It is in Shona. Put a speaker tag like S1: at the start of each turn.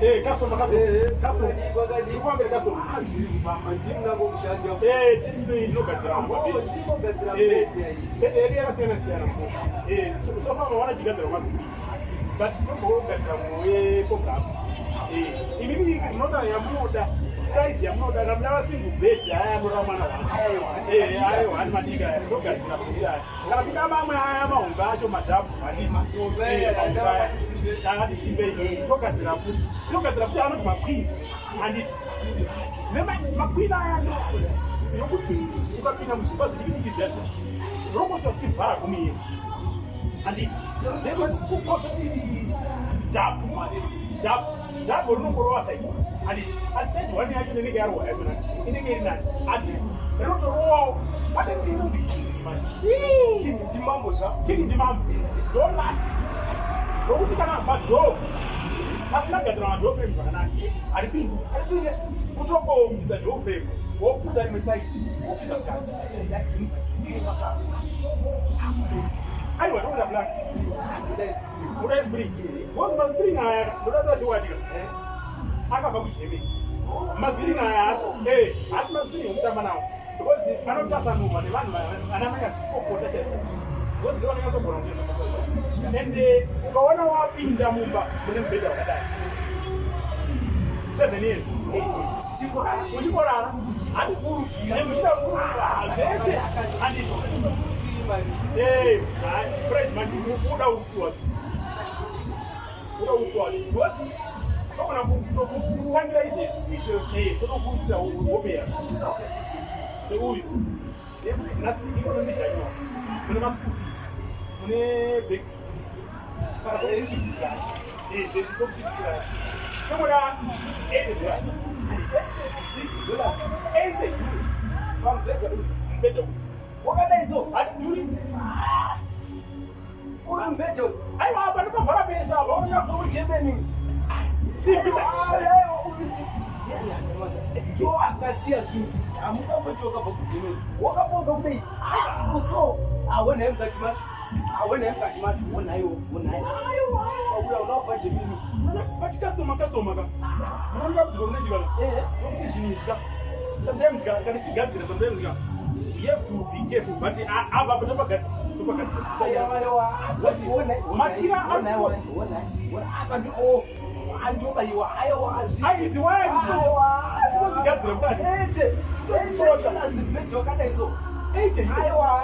S1: Eh, customer, customer. Customer. Ndikufambira customer. Eh, display inogadzira mabhedhi. Eh, bhedhi yedu yakasiyana siyana. Eh, sofa mawana chigadzira mabhedhi. But tinombogadzira weprogram. Eh, imimi munoda yamunoda size yamunoda kana muda single bed aya anoda mwana wani. Eh, ayo hani madiki aya togadzira bhedhi aya. Kana kuda mamwe aya mahombe acho madhabhu akati simbei togadzira futi tinogadzira futi anoti maqueen handiti nemaqueen aya yokuti ukapinda muzvimba zvidikidiki zviya zvinokosha kuchivhara gumi yese handiti then kozoti dhabhu manje dhabhu dhabhu rinongorova saidi handiti asi saidi one yacho inenge yarohwa yachona inenge iri nani asi rinotorowawo pane inonzi king manje
S2: King ndimambo zva.
S1: King ndimambo ndo last nokuti kana madoor pasina kugadzira madoor frame zvakanaka haripindi
S2: Haripinde.
S1: kutongobvisa door frame woputsa rimwe side wopinda mukati aiwa tokuda black uda spring because maspring aya ndoda sachiwanika akabva kuGermany maspring aya asi eh asi maspring ekutamba nawo because anotasanurwa nevanhu vana manyazvikokota chaizvo because ndo vanonyatsogona kuita and ukaona wapinda mumba mune mubhedha wakadai 7 years 8 uchikorara muchida kuburukira zvese handiti price manje uda kupiwa uda kupiwa because togona kutangira izvezvi izvezvi totokuitira wopera seuyu nhasi ikono ndijanyiwa mune maschool fees mune bags saka tokufikisira zvese tokufikisira tokuda $80
S2: Dollars.
S1: €80
S2: Pamubhedha uyu.
S1: Mubhedha uyu.
S2: Wakadai so.
S1: Hatidhuri.
S2: Uyu mubhedha uyu.
S1: Aiwa, apa ndikavhara pese apa.
S2: Unobva kuGermany.
S1: Simbi.
S2: Ndo akasiya zvinhu izvi. Hamungamboti wakabva kuGermany. Wakabva kudai. So, awonai mukati macho. Awonai mukati macho. Wonaiwo, wonai. Uya unobva Germany.
S1: Pachicustomer customer ka munoona dambudziko rinoitika ka nokuti zvinhu izvi ka sometimes ka kana tichigadzira sometimes ka you have to be careful but apa apa topagadzisa topagadzisa. Machira
S2: Apa ndipo andobayiwa. Aiwa.
S1: Ai, idzi waya tinozigadzira mukati.
S2: Ete. Ete. Bhedha wakadai so.
S1: 80.
S2: Aiwa.